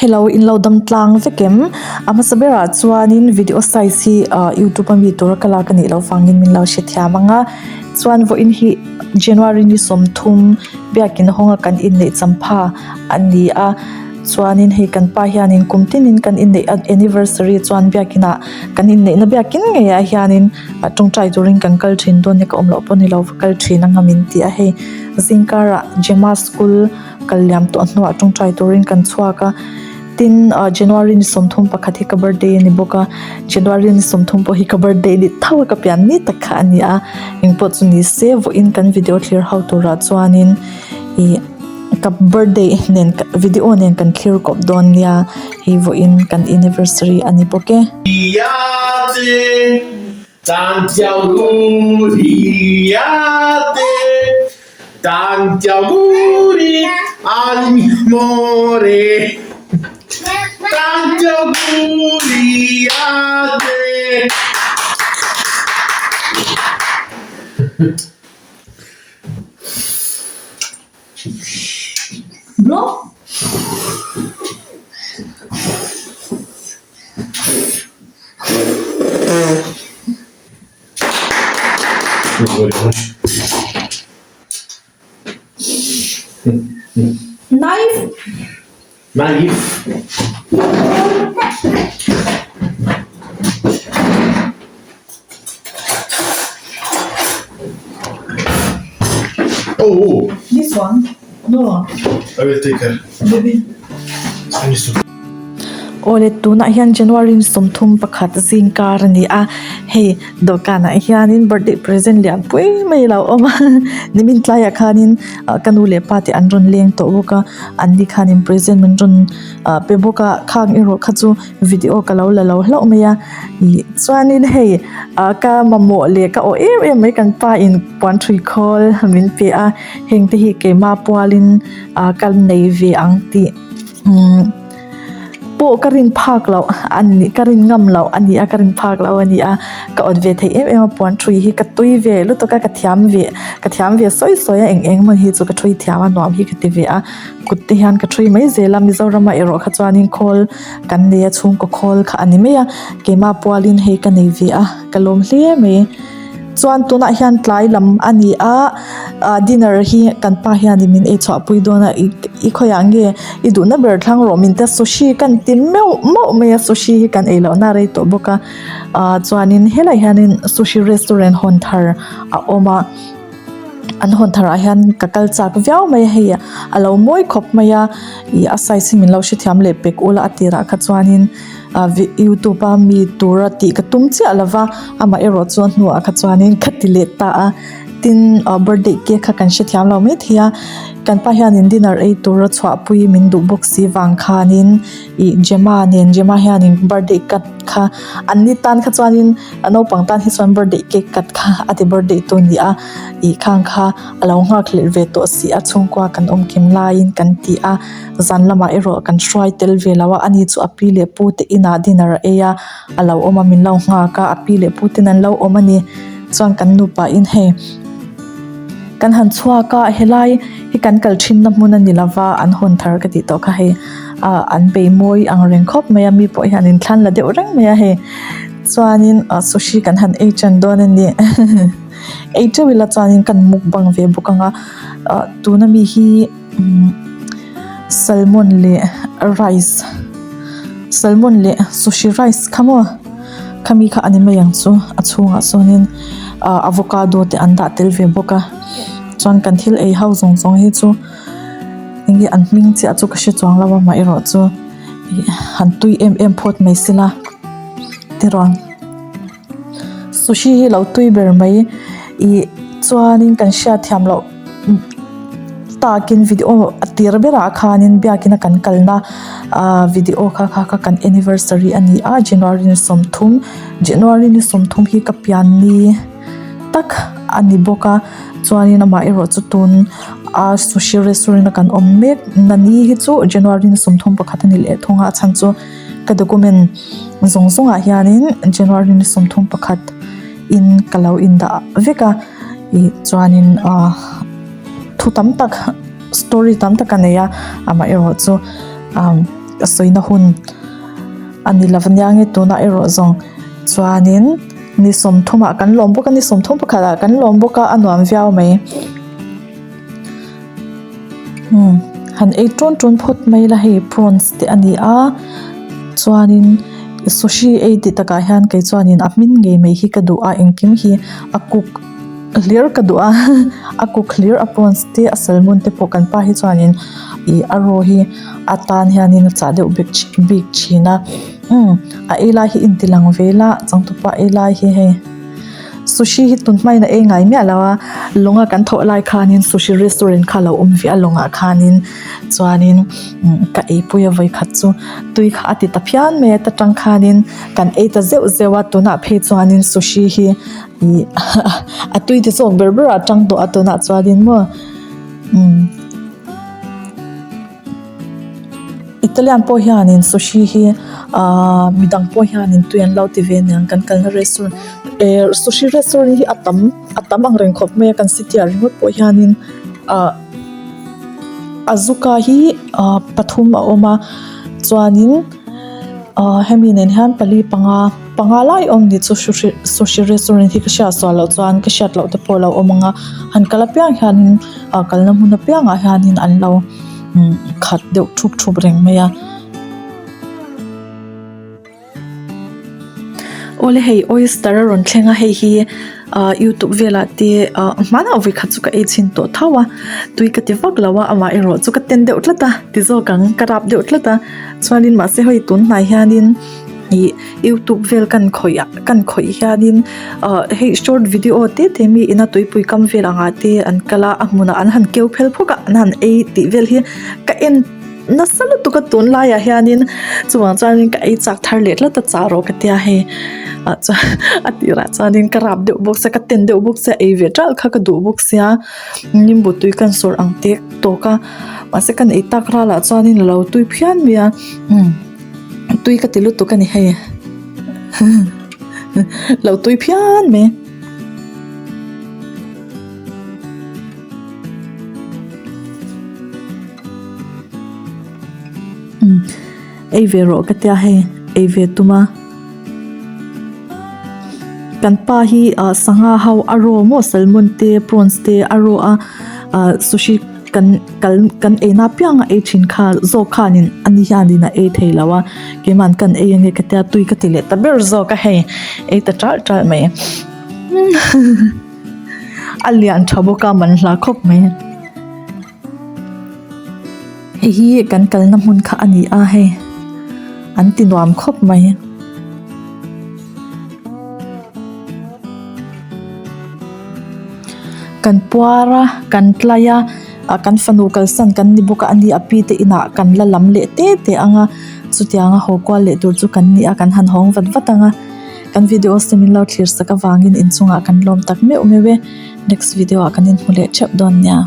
Hello in lo dam tlang vek em? A hmasa berah chuanin video size hi ah youtube a mi tura ka lak a nih loh vangin min lo hrethiam ang a chuan vawiin hi January ni 30 biakin hawnga kan inneih champha a ni a chuanin hei kan pa hianin kum tinin kan inneih anniversary chuan biakin ah kan inneihna biakin ngeiah hianin ah tawngtai turin kan kal thin dawn nia ka awm loh pawh ni lo va kal thin anga min ti a hei zingkarah Gemma school. Kal liam tawh hnuah tawngtai turin kan chhuak a tin ah January ni 31 hi ka birthday a ni bawk a January ni 30 pawh hi ka birthday ni tho a ka pian ni tak kha a ni a engpawh chu ni se vawiin kan video thlir ho turah chuanin ih ka birthday nen video nen kan thlir kawp dawn nia hei vawiin kan anniversary a ni bawk e. Tanti auguri al mio amore Tanti auguri a te Bro? Knife. Knife. Oh. This one? No. I will take her. Baby. I Awle tunah hian January 31 zingkar a ni a hei dawhkanah hianin birthday present lian pui mai a lo awm a nimin tlaiah khanin ah ka nu leh pa te an rawn leng tawh bawk a an ni khanin present min rawn ah pe bawk a khang erawh kha chu video ka lo la lo hlauh mai a ih chuanin hei ah ka mamawh leh ka awh em em mai kan pa in puan thui khawl min pe a heng te hi keimah pualin ah ka nei ve ang tih umm. Pawh ka rin phak loh a ni ka rin ngam loh a ni a ka rin phak loh a ni a ka awt ve theih em em a puan thui hi ka tui ve lutuk a ka thiam ve ka thiam ve sawi sawi a eng eng hmun hi chu ka thui thiam a nuam hi ka ti ve a kut te hian ka thui mai zel a Mizoram ah erawh kha chuanin khawl kan nei a chhungkaw khawl kha a ni mai a keimah pualin hei ka nei ve a ka lawm hle mai. Chuan tunah hian tlai lam a ni a ah dinner hi kan pa hianin min ei chhuah pui dawn a i khawiah nge i duhna ber thlang rawh min tia sushi kan ti meuh mauh mai a sushi hi kan ei lohna a rei tawh bawk a ah chuanin helaiah hianin sushi restaurant hawn thar a awm a an hawn tharah hian ka kal chak viau mai a hei a lo mawi khawp mai a ih a size hi min lo hrethiam leh pek ula a tirah kha chuanin. ah youtube a mi tura tih ka tum chiah lova amah erawh chu a hnuah kha chuanin ka ti leh ta a tin ah birthday cake kha kan hrethiam lo maithei a kan pa hianin dinner ei tura chhuahpui min duh bawk si vang khanin ih Gemma nen Gemma hianin birthday cut kha an ni tan kha chuanin a naupang tan hi chuan birthday cake cut kha a ti birthday tu a ni a ih khang kha a lo nghak hlelh ve tawh si a chhungkua kan awm kim laiin kan ti a. Zan lamah erawh kan hruai tel ve lo a, ani chu a pi leh pu te inah dinner a ei a, a lo awm a min lo nghak a, a pi leh pu ten an lo awm a ni. Chuan kan nupa in hei kan han chhuak a, helai hi kan kal thinna hmun a ni lo va, an hawn thar ka tih tawh kha hei ah an bei mawi ang reng khawp mai a, mi pawh hian in thlan la deuh reng mai a hei. Chuanin ah sushi kan han ei tan dawn a ni ei teuh ila chuanin kan mukbang ve bawk ang a, ah tuna mi hi. Salmon leh rice salmon leh sushi rice kha maw khami kha a ni mai ang chu a chhungah sawnin ah avocado te an dah tel ve bawk a chuan kan thil ei ho zawng zawng hi chu enge an hming chiah chu ka hre chuang lo a amaherawhchu ih han tui em em phawt mai sela tirawn. Sushi hi lo tui ber mai ih chuanin kan hriat thiam loh takin video a tir berah khanin biakina kan kalna ah video kha kha kha kan anniversary a ni a January ni 30 January ni 30 hi ka pian ni tak a ni bawk a chuanin amah erawh chu tun a sushi restaurant a kan awm mek na ni hi chu January ni 31 a ni leh thung a a chhan chu ka document. Zawng zawngah hianin January ni 31 in ka lo indah vek a ih chuanin ah thu tam tak story tam tak a nei a amaherawhchu ah. sawina hun a ni lo aniang e tunah erawh zawng chuanin ni sawmthumah kan lawm bawk a ni sawmthum pakhatah kan lawm bawk a a nuam viau mai umm han ei tawn tawn phawt mai ila hei prawns te a ni a chuanin sushi ei tih takah hian kei chuanin a hmin ngei mai hi ka duh a engkim hi a cook hlir ka duh a a cook hlir a prawns te a salmon te pawh kan pa hi chuanin ih a raw hi a tan hianin a chah deuh bik bik thin a umm a ei lai hi inti lang ve la changtupa ei lai hi hei sushi hi tun hmain a ei ngai miah lo a lawnga kan thawh lai khanin sushi restaurant kha a lo awm ve a lawngah khanin chuanin ka eipui a vawikhat chu tui kha a ti ta phian mai a ta tang khanin kan ei ta zeuh zeuh a tunah phei chuanin sushi hi ih a tui ti zawk ber ber ah a tang tawh a tunah chuanin maw umm. Italian pawh hianin sushi hi ahh midang pawh hianin tui an lo ti ve aniang kan kalna restaurant eh sushi restaurant hi a tam a tam ang reng khawp mai a kan city ah ringawt pawh hianin ah azuka hi ah pathum a awm a chuanin ah hemi nen hian pali panga panga lai awm ni chu sushi sushi restaurant hi ka hriat sual loh chuan ka hriat loh te pawh a lo awm ang a han kal apiang hianin ah kalna hmun apiangah hianin an lo khat deuh thup thup reng mai a. Awle hei oyster a rawn thleng a hei hi ah youtube velah te ah hmanah vawikhat chu ka ei chhin tawh tho a tui ka ti vak lo a amah erawh chu ka ten deuh tlat a ti zawk ang ka rap deuh tlat a chuanin mahse hei tun hnai hianin ih youtube vel kan khawih ah kan khawih hianin ah hei short video te te mi ina tuipui kam vel angah te an kal a a hmunah an han keu phel phawk a an han ei tih vel hi ka en nasa lutuk a tunlaiah hianin chuvang chuanin ka ei chak thar leh tlat a chah rawh ka tia hei ah chuan a tirah chuanin ka rap deuh bawk sia ka ten deuh bawk sia ei ve ṭalh kha ka duh bawk sia nimbu tui kan sawr ang tek tawk a mahse kan ei tak ralah chuanin a lo tui phian mai a umm. Tui ka ti lutuk a ni hei lo tui phian mai. Umm ei ve rawh ka tia hei ei ve tum a kan pa hi ah sangha ho a raw maw salmon te prawns te a raw a ah sushi. Kan kal kan ei na piang a ei thin kha zawk khanin ani hianin a ei thei lo a keiman kan ei ange ka tia tui ka ti leh ta ber zawk a hei ei ta ṭalh ṭalh mai a lian tha bawk a man hla khawp mai hei hi kan kalna hmun kha a ni a hei an ti nuam khawp mai. Kan puar a kan tlai a ah kan fanu kalsan kan ni bawk a ani a pi te inah kan la lam leh te te ang a chutiang a haw kual leh tur chu kan ni a kan han hawng vat vat ang a kan video te min lo thlir sak avangin inchungah kan lawm tak meuh meuh e next video ah kan inhmu leh theuh dawn nia.